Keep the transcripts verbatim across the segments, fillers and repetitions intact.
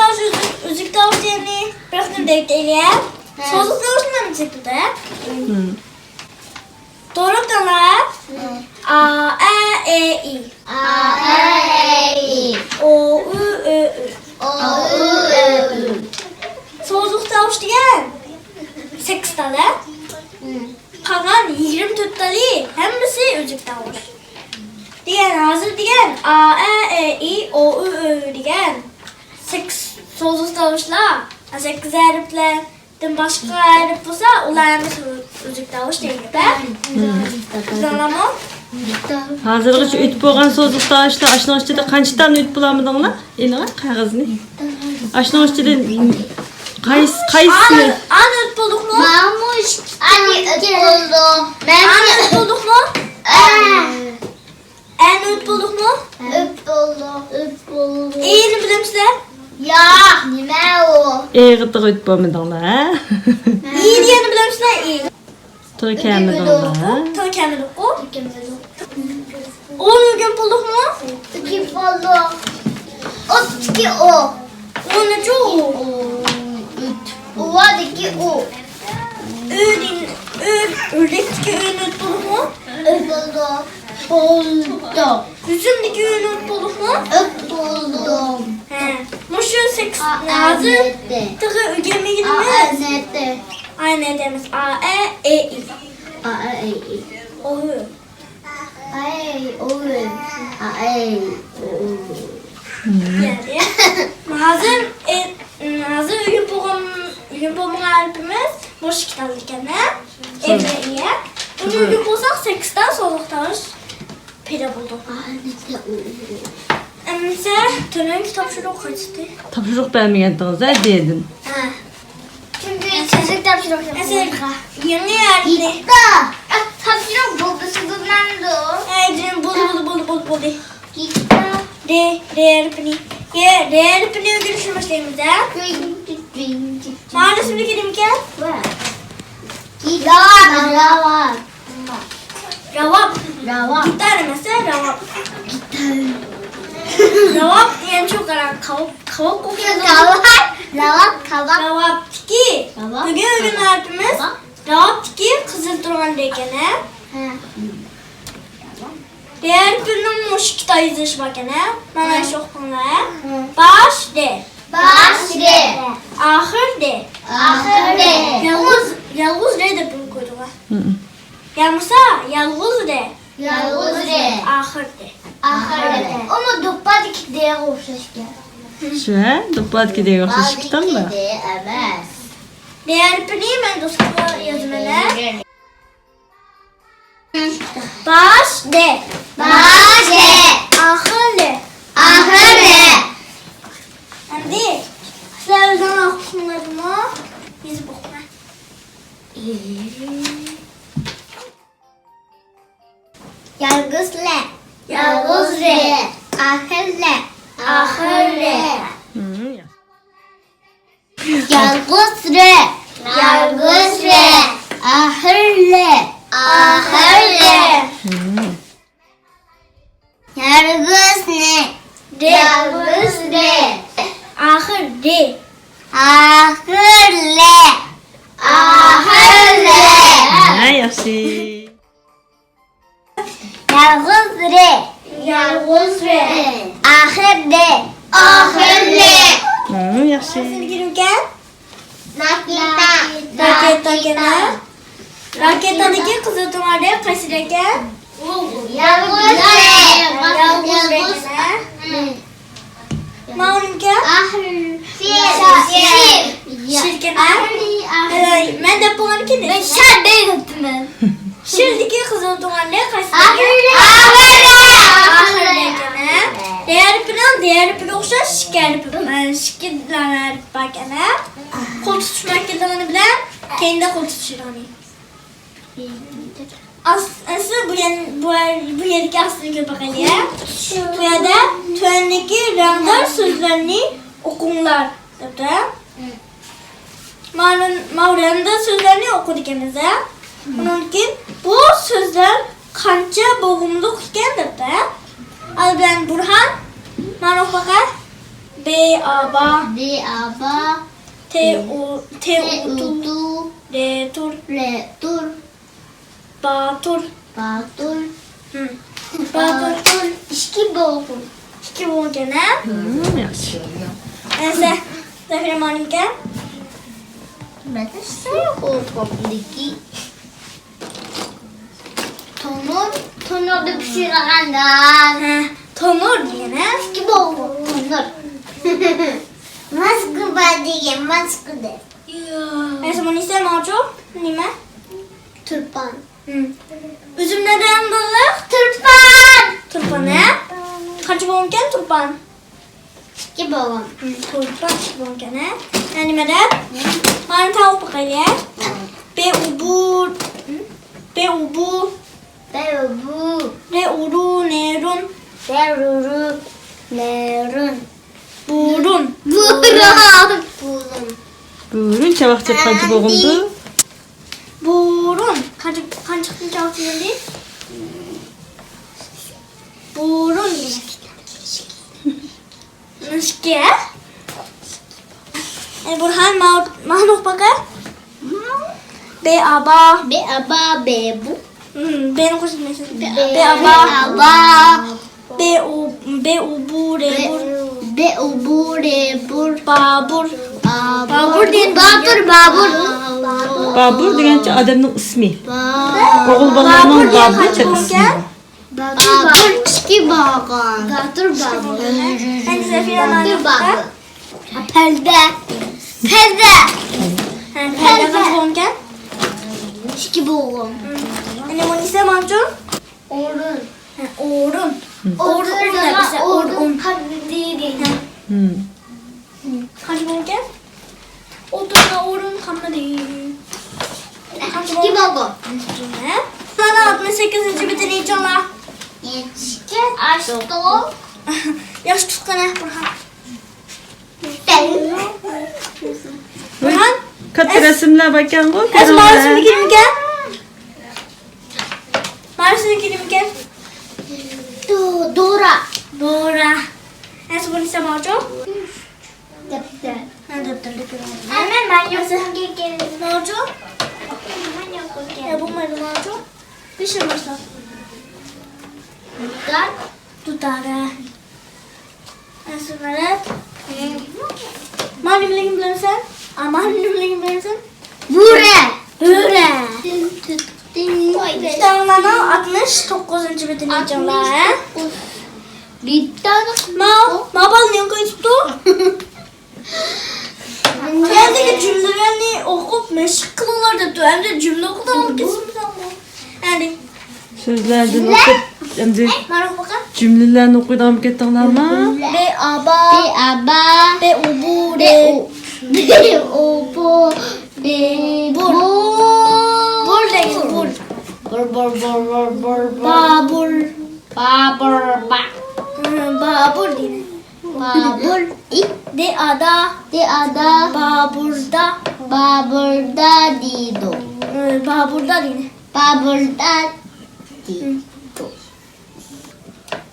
ئۈزۈك، ئۈزۈك تاۋۇش دېگەننى بىر قېتىم دەيتەيلى. ھە. سوزۇق تاۋۇشنى نېمە دەيدۇ؟ ھە. دورا تالا. ھە. ئا، ئە، ئې، ئى. ئا، ئە، ئې، ئى. ئو، ئۇ، ئۆ، ئۈ. ئو، ئۇ، ئۆ، ئۈ. سوزۇق تاۋۇش دېگەن سەككىز تالە. ھە. قالغان يىگىرمە تۆت تالى ھەممىسى ئۈزۈك تاۋۇش. دېگەن، ھازىر دېگەن ئا، ئە، ئې، ئى، ئو، ئۇ، ئۆ دېگەن سەككىز سوزۇق تاۋۇشلار، سەككىز ھەرپلەردىن باشقا ھەرپ بولسا، ئۇلار ھەممىسى ئۈزۈك تاۋۇش دەيدۇ. بىلدىڭلارمۇ؟ ھازىرغىچە ئۆتۈپ بولغان سوزۇق تاۋۇشلار، ئاشۇنىڭ ئىچىدە قانچە تالنى ئۆتۈپ بولالمىدىڭلار؟ ئېلىڭا قەغەزنى. ئاشۇنىڭ ئىچىدە قايسى، قايسىسىنى؟ ئانا، ئانا ئۆتۈپ بولدۇقمۇ؟ مامۇش. ئانا ئۆتۈپ بولدۇق. ئانا ئۆتۈپ بولدۇقمۇ؟ ئە. ئەنى ئۆتۈپ بولدۇقمۇ؟ ئۆتۈپ بولدۇق. ئۆتۈپ بولدۇق. ئېنى بىلەمسىلەر؟ ياق، نېمە ئۇ؟ ئېغىتىغا ئۆتۈپ بولمىدىڭلار، ھە؟ ئېنى يەنە بىلەمسىلەر؟ ئېنى. توي كەلمىدىڭلار، ھە؟ توي كەلمىدۇققۇ؟ ئون ئۆگىنىپ بولدۇقمۇ؟ ئۆگىنىپ بولدۇق. ئوتتىكى ئو. ئونىچۇ ئۇ. ئۇۋادىكى ئۇ. ئۆدىن، ئۆ، ئۆردەكتىكى ئۆنى ئۆتۈپ بولدۇقمۇ؟ ئۆتۈپ بولدۇق. بولدۇق. يۈزۈمدىكى ئۆنى ئۆتۈپ بولدۇقمۇ؟ ئۆتۈپ بولدۇق. ھە. مۇشۇ سەككىز، ھازىر تېخى ئۆگەنمىگىنىمىز. ئا، ئە، ئەمەس. ئا، ئە، ئې، ئى. ئا، ئە، ئې، ئى. ئوۋ. ئەي، ئوۋ. ئەي، ئوۋ. يەنى، ھازىر، ئە، ھازىر ئۆگىنىپ بولغان، ئۆگىنىپ بولمىغان ھەرپىمىز مۇشۇ ئىككى تال ئىكەن، ھە؟ ئېمىيە. بۇنى ئۆگىنىپ بولساق، سەككىز تال سوزۇق تاۋۇش پەيدا بولىدۇ. ئەمىسە، تۆۋەنكى تاپشۇرۇق قايسىدى؟ تاپشۇرۇق بەرمىگەنتىڭىز، ھە، دېدىم. ھە. چۈنكى سىزگە تاپشۇرۇق يوق. يېڭى ھەرپنى. ئە، تاپشۇرۇق بولدى، سىزدىن مەندۇ. ئەي، جېنىم، بولدى، بولدى، بولدى، بولدى، بولدى. دە، دە ھەرپىنى. يە، دە ھەرپىنى ئۆگىنىشنى باشلايمىز، ھە؟ مانا رەسىمدىكى نېمىكەن؟ راۋاب، راۋاب. راۋاب. راۋاب. گىتار ئەمەس، ھە، راۋاب. گىتار. راۋاب دېگەن شۇ قارا، قاۋاق، قاۋاق ئوخشايدۇ. قاۋاق. راۋاب، قاۋاق. راۋابتىكى. راۋاب. بۈگۈن ئۆگىنىدىغان ھەرپىمىز راۋابتىكى قىزىل تۇرغان دېگەن، ھە؟ ھە. دە ھەرپىنىڭ مۇشۇ ئىككى تال يېزىلىشى باركەن، ھە؟ مانا شۇ ئوقۇڭلار، ھە؟ ھە. باش دە. باش دە. ئاخىر دە. ئاخىر دە. يالغۇز، يالغۇز دە دەپ قويدۇق. ھە. يا بولمىسا يالغۇز دە. يالغۇز دە. ئاخىر دە. ئاخىر دە. ئۇمۇ دوپپادىكى دەگە ئوخشاشكەن. شۇ، ھە؟ دوپپادىكى دەگە ئوخشاش ئىككى تال بار. دە ئەمەس. دە ھەرپىنى مەن دوستلارغا يازىمەن، ھە؟ باش دە. باش دە. ئاخىر دە. ئاخىر دە. ئەمدى سىلەر ئۆزۈڭلار ئوقۇشۇڭلارمۇ يېزىپ ئوقۇڭلار. يالغۇز رە. يالغۇز رە. ئاخىر رە. ئاخىر رە. يالغۇز رە. يالغۇز رە. ئاخىر رە. ئاخىر رە. يالغۇز نى. يالغۇز نى. ئاخىر دى. ئاخىر لە. ئاخىر لە. ھە، ياخشى. يالغۇز رى. يالغۇز رى. ئاخىر دى. ئاخىر دى. ھە، ياخشى. سىزگە كىمكەن؟ راكېتا. راكېتا ئىكەن، ھە؟ راكېتادىكى قىزىل تۇڭگان رەڭ قايسى رەڭ ئىكەن؟ يالغۇز رەڭ. يالغۇز رەڭ ئىكەن، ھە؟ ماۋۇ نېمىكەن؟ شىر. شىر. شىر ئىكەن، ھە؟ مەن دەپ بولغانىكەن. مەن شەر دەيدىمەن. شىردىكى قىزىل تۇڭگان رەڭ قايسى؟ ئاخىرى. ئاخىرى. ئاخىرى ئىكەن، ھە؟ دى ھەرپىنىڭ دى ھەرپىگە ئوخشاش ئىككى ھەرپى، ئە، ئىككى دانە ھەرپى بار ئىكەن، ھە؟ قول تۇتۇش مەركىزىنى بىلەن كەينىدە قول تۇتۇشىدىغىنى. ئاس-، ئەسلى بۇ يەر-، بۇ يەر-، بۇ يەردىكى ئاستىنى كۆرۈپ باقايلى. بۇ يەردە تۆۋەندىكى رەڭدار سۆزلەرنى ئوقۇڭلار دەپتۇ، ھە؟ ماۋۇ، ماۋۇ رەڭدار سۆزلەرنى ئوقۇدىكەنمىز، ھە؟ ئۇنىڭدىن كېيىن بۇ سۆزلەر قانچە بوغۇملۇق ئىكەن دەپتۇ، ھە؟ ئالدى بىلەن بۇرھان، مانا ئوقۇپ باقە. بې ئابا. بې ئابا. تې ئۇ، تې ئۇتۇ. رې تۇر. رې تۇر. باتۇر. باتۇر. ھىم. باتۇر. باتۇر. ئىككى بوغۇم. ئىككى بوغۇم ئىكەن، ھە؟ ھىم، ياخشى. ئەسە، زەھرىمانىڭكەن؟ مەن شۇ قوپۇمدىكى تونۇر، تونۇردا پىشۇرغان نان. ھە، تونۇر دېگەن، ھە؟ ئىككى بوغۇم. تونۇر. ماسكا بار دېگەن، ماسكا دە. ئەسە بۇنى ئىستەمەڭچۇ؟ نېمە؟ تۇرپان. ھىم. ئۈزۈم نەدىن بولدى؟ تۇرپان. تۇرپان، ھە؟ قانچە بوغۇمكەن تۇرپان؟ ئىككى بوغۇم. ھىم، تۇرپان ئىككى بوغۇمكەن، ھە؟ ھە، نېمە دەپ؟ مانا تاۋۇق باقايلى، ھە؟ بې ئۇ بۇ. ھىم؟ بې ئۇ بۇ. بې ئۇ بۇ. رې ئۇ رۇ نې رۇن. رې ئۇ رۇ نې رۇن. بۇرۇن. بۇرۇن. بۇرۇن. بۇرۇن چاۋاكچىلىق قانچە بوغۇمدۇ؟ بۇرۇن. قانچە، قانچىلىقتىن چاۋاكچىلىدى؟ بۇرۇن. ئىككى. ئە، بۇرھان، ما، مانا ئوقۇپ باقە. بې ئابا. بې ئابا، بې بۇ. ھىم، بېنى قوشۇپ نېسىز؟ بې، بې ئابا. بې ئابا. بې ئۇ، بې ئۇ بۇ، رې بۇر. بې ئۇ بۇ، رې بۇر. بابۇر. بابۇر. بابۇر دېگەن باتۇر، بابۇر. بابۇر دېگەنچە ئادەمنىڭ ئىسمى. با-، ئوغۇل بالىلارنىڭ بابۇر دېگەن بابۇر قانچە دەپ ئىسمى بولغانكەن؟ بار. باتۇر، باتۇر. باتۇر ئىككى بولغان. باتۇر باتۇر. باتۇر باتۇر. پەردە. پەردە. ھە، پەردە قانچە بوغۇمكەن؟ ئىككى بوغۇم. ھىم. ئەنە مۇنىسى مانچۇ؟ ئورۇن. ھە، ئورۇن. ھىم. ئورۇن، ئورۇن دەپ ئورۇن. ھە. ھىم. قانچە بوغۇمكەن؟ ئولتۇرغان ئورۇن قالمىدى. قانچە بوغۇم؟ ئىككى بوغۇم. ھە؟ مانا ئاتمىش سەككىزىنچى بېتىنى ئېچىڭلار. ئېچىشكە ئاشتۇق. ياخشى تۇتقىنە، بۇرھان. بۇرھان. كاتتا رەسىملەر باركەنغۇ، ئەس كۆرۈڭلار. مارىسىنىڭكى نېمىكەن؟ مارىسىنىڭكى نېمىكەن؟ دو-، دورا. دورا. ئەس بۇنى سەماچۇ؟ دەپتەر. ھە، دەپتەردە كۆرۈڭلار. ھە، مەن مايوسۇنگە كېلىمەن. ماچۇ؟ مايوسۇنگە. يا، بولمايدۇ، ماچۇ. بېشىم باشلاپ. دۇتار. دۇتار، ھە. ئەسمەرەت. مانا نېمىلىكىنى بىلەمسەن؟ ئا، مانا نېمىلىكىنى بىلەمسەن؟ بۆرە. بۆرە. كىتابلارنىڭ ئاتمىش توققۇزىنچى بېتىنى ئېچىڭلار، ھە؟ بىتتانىق. ما، ما بالا نېمە قىلىۋېتىپتۇ؟ تۆۋەندىكى جۈملىلەرنى ئوقۇپ مەشىق قىلىڭلار دەپتۇ. ئەمدى جۈملە ئوقۇيدىغان كەسىپ بىلەن بۇ. ئەمدى. سۆزلەردىن ئوقۇپ، ئەمدى مانا ئوقۇغان. جۈملىلەرنى ئوقۇيدىغان بولۇپ كەتتىڭلارمۇ؟ بې ئابا. بې ئابا. بې ئۇبۇ. بې ئۇ-، بې ئۇبۇ. بې بۇر. بۇر. بۇر دەيدۇ، بۇر. بۇر، بۇر، بۇر، بۇر، بۇر، بۇر. بابۇر. بابۇر، با. ھە، بابۇر دەيدۇ. بابۇر. دې ئادا. دې ئادا. بابۇردا. بابۇردا دېيىدۇ. ھە، بابۇردا دېيىدۇ. بابۇردا دېيىدۇ.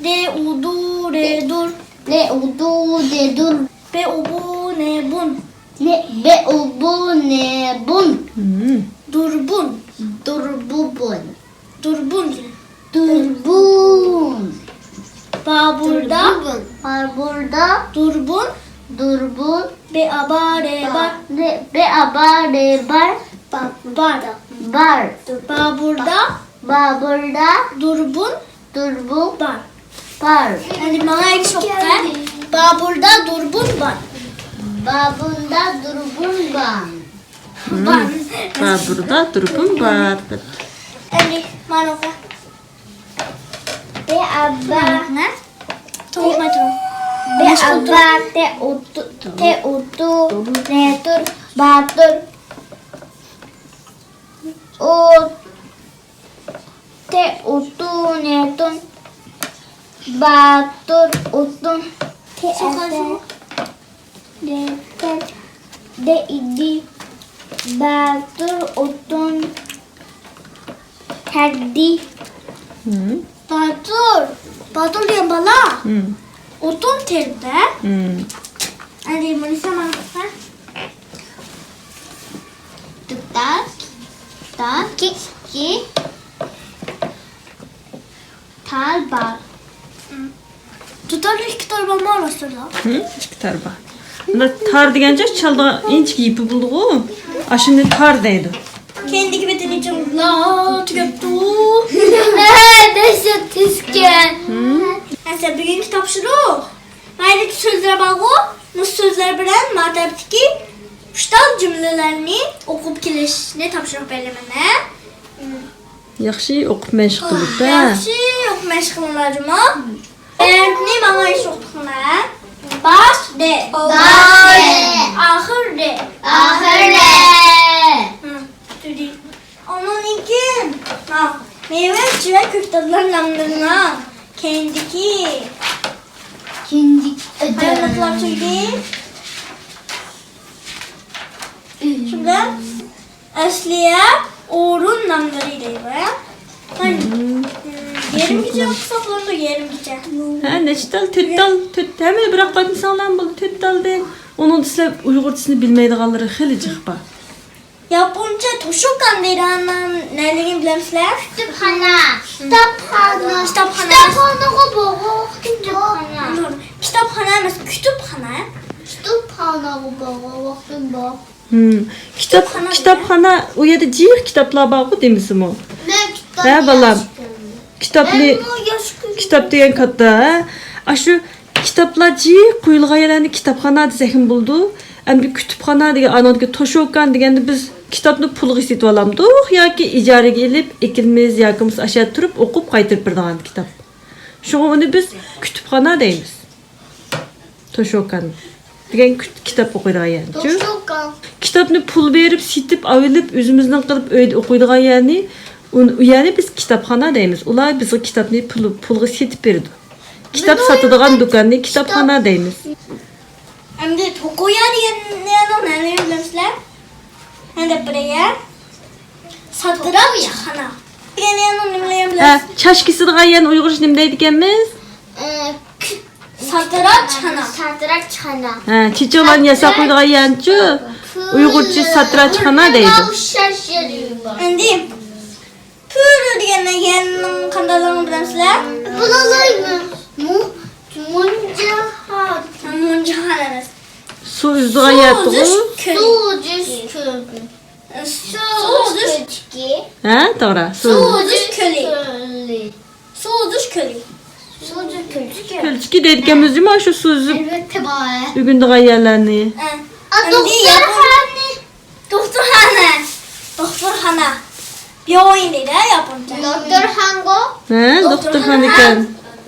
دې ئۇدۇ رې دۇر. دې ئۇدۇ دې دۇر. بې ئۇبۇ نې بۇن. نې، بې ئۇبۇ نې بۇن. ھىم. دۇربۇن. دۇربۇبۇن. دۇربۇن. دۇربۇن. بابۇردا. دۇربۇن. بابۇردا. دۇربۇن. دۇربۇن. بې ئابا رې بار. بار. بې، بې ئابا رې بار. بار. بار. بار. بابۇردا. بابۇردا. دۇربۇن. دۇربۇن. بار. بار. ئەمدى ماڭا ئەگىشىپ ئوقۇڭ. بابۇردا دۇربۇن بار. بابۇردا دۇربۇن بار. ھىم. بار. بابۇردا دۇربۇن بار. ئەمدى مانا ئوقۇ. بې ئابا. نە؟ توقۇماي تۇرۇڭ. بې ئابا، تې ئۇتۇ، تې ئۇتۇ، نې تۇر، باتۇر. ئۇ، تې ئۇتۇ، نې تۇن، باتۇر، ئۇتۇن، تې ئەسە. دېتەر، دېئىدى، باتۇر ئوتۇن تەردى. ھىم. باتۇر، باتۇر دېگەن بالا. ھىم. ئوتۇن تېرىدى. ھىم. ھەدە، بۇنى سامان قىلسا. دۇتار، دۇتار، كى، كى، تار بار. دۇتاردا ئىككى تار بارمۇ، ئارىسىدا؟ ھە، ئىككى تار بار. مۇندا تار دېگەنچە چالىدىغان ئىنچىكە يىپى بولىدىغۇ. ئاشۇنى تار دەيدۇ. كەينىدىكى بېتىنى چىڭلا تۈگەپتۇ. ھە، دەھشەت تۈزكەن. ھە، سەن بۈگۈنكى تاپشۇرۇق. مايدىكى سۆزلەر بارغۇ، مۇشۇ سۆزلەر بىلەن ما تەرەپتىكى ئۈچ تال جۈملىلەرنى ئوقۇپ كېلىشنى تاپشۇرۇق بېرىمەن، ھە؟ ياخشى ئوقۇپ مەشىق قىلىپ، ھە؟ ياخشى ئوقۇپ مەشىق قىلىڭلار جۇمۇ. بەرنى ماڭا ئىش ئوقۇتقىنا، ھە؟ باش دە. باش دە. ئاخىر دە. ئاخىر دە. ھە، تۈدى. ئۇنىڭدىن كېيىن، ھا، مېۋە، چىۋە، كۆكتاتلار ناملىرىنىڭ كەينىدىكى كەينىدىكى ھايۋانلار تۈگىدى. شۇ بىلەن ئەسلىيە، ئورۇن ناملىرى دەيدۇ، ھە؟ مم. يېرىمگىچە ھېسابلىنىدۇ، يېرىمگىچە. ھە، نەچچە تال؟ تۆت تال، تۆت، ھەممىنى بىراق قاتمىساڭلارمۇ بولىدۇ، تۆت تال دەڭ. ئۇنىڭدا سىلەر ئۇيغۇرچىسىنى بىلمەيدىغانلىرى خېلى جىق بار. ياپونچە توشۇكان دەيدىغان نەنىنى بىلەمسىلەر؟ كۇتۇپخانا. كىتابخانا. كىتابخانا. كىتابخانىغا بارغۇ، كۇتۇپخانا. كىتابخانا ئەمەس، كۇتۇپخانا. كۇتۇپخانىغا بارغۇ ۋاقتىم بار. ھىم. كىتاب، كۇتۇپخانا كىتابخانا، ئۇ يەردە جىق كىتابلار بارغۇ دېمىسىمۇ؟ مەن كىتاب ھە، بالام. ياخشى كۆرىمەن. كىتابنى، مەنمۇ ياخشى كۆرىمەن. كىتاب دېگەن كاتتا، ھە؟ ئاشۇ كىتابلار جىق قويۇلغان يەرلەرنى كىتابخانا دېسەكمۇ بولىدۇ. ئەمدى كۇتۇپخانا دېگەن، ئانىڭدىكى توشوكان دېگەندە بىز كىتابنى پۇلغا سېتىۋالامدۇق ياكى ئىجارىگە ئېلىپ، ئەكېلىمىز ياكى بولمىسا ئاشۇ يەردە تۇرۇپ ئوقۇپ قايتۇرۇپ بېرىدىغان كىتاب. شۇڭا ئۇنى بىز كۇتۇپخانا دەيمىز. توشوكان دېگەن كىت-، كىتاب ئوقۇيدىغان يەرچۇ. توشوكان. كىتابنى پۇل بېرىپ، سېتىپ، ئاۋېلىپ، ئۆزىمىزنىڭ قىلىپ ئۆيدە ئوقۇيدىغان يەرنى، ئۇن-، ئۇ يەرنى بىز كىتابخانا دەيمىز. ئۇلار بىزگە كىتابنى پۇل-، پۇلغا سېتىپ بېرىدۇ. كىتاب ساتىدىغان دۇكاننى كىتابخانا دەيمىز. ئەمدى توكويا دېگەن يەرنىڭ نېمىنى بىلەمسىلەر؟ مەن دەپ بېرەي. ساتىراچخانا دېگەن يەرنىڭ نېمىلىرىنى ھە، بىلەمسىز؟ چاچ كېسىدىغان يەرنى ئۇيغۇرچە نېمە دەيدىكەنمىز؟ ئە، كۈ-، ساتىراچخانا. ساتىراچخانا. ھە، چېچىلارنى ياساپ قويىدىغان يەرنىچۇ؟ ئۇيغۇرچە ساتىراچخانا دەيدۇ. ئۇنىڭغا ئوخشاش يەر بار. ئەمدى پۈرۈ دېگەن يەرنىڭ قانداقلىقىنى بىلەمسىلەر؟ بىلەلمەيمەن. مۇ-، مۇنجىخان. مۇنجىخان ئەمەس. سۇ ئۈزىدىغان يەر ئۇزۇش كۆلى. سۇ ئۈزۈش كۆلى. سۇ ئۈزۈش كۆلچىكى. ھە، توغرا. سۇ ئۈزۈش كۆلى. سۇ ئۈزۈش كۆلى. سۇ ئۈزۈش كۆلچىكى. كۆلچىكى دەيدىكەنمىز جۇمۇ، شۇ سۇ ئۈزۈپ ئەلۋەتتە بار. ئۆگىنىدىغان يەرلەرنى. ھە. ئا، ئەمدى دوختۇرخانا. دوختۇرخانا. دوختۇرخانا. بيوئىن دەيدۇ ياپونچە. دوختۇرخانىغۇ؟ ھە، دوختۇرخانا ئىكەن.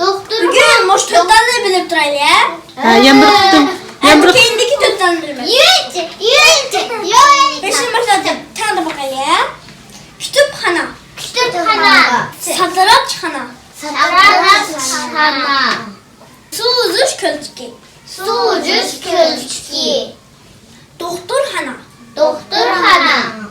دوختۇرخانا. بۈگۈن مۇشۇ تۆت تالنى بىلىپ تۇرايلى، ھە؟ ھە، يەنە بىر قېتىم، يەنە بىر قېتىم. كېيىنكى تۆت تالنى بىلىمەن. يۈنچى، يۈنچى، يۈنچى. بېشىدىن باشلاپ تەڭدە باقايلى، ھە؟ كۇتۇپخانا. كۇتۇپخانا. ساتىراچخانا. ساتىراچخانا. سۇ ئۈزۈش كۆلچىكى. سۇ ئۈزۈش كۆلچىكى. دوختۇرخانا. دوختۇرخانا.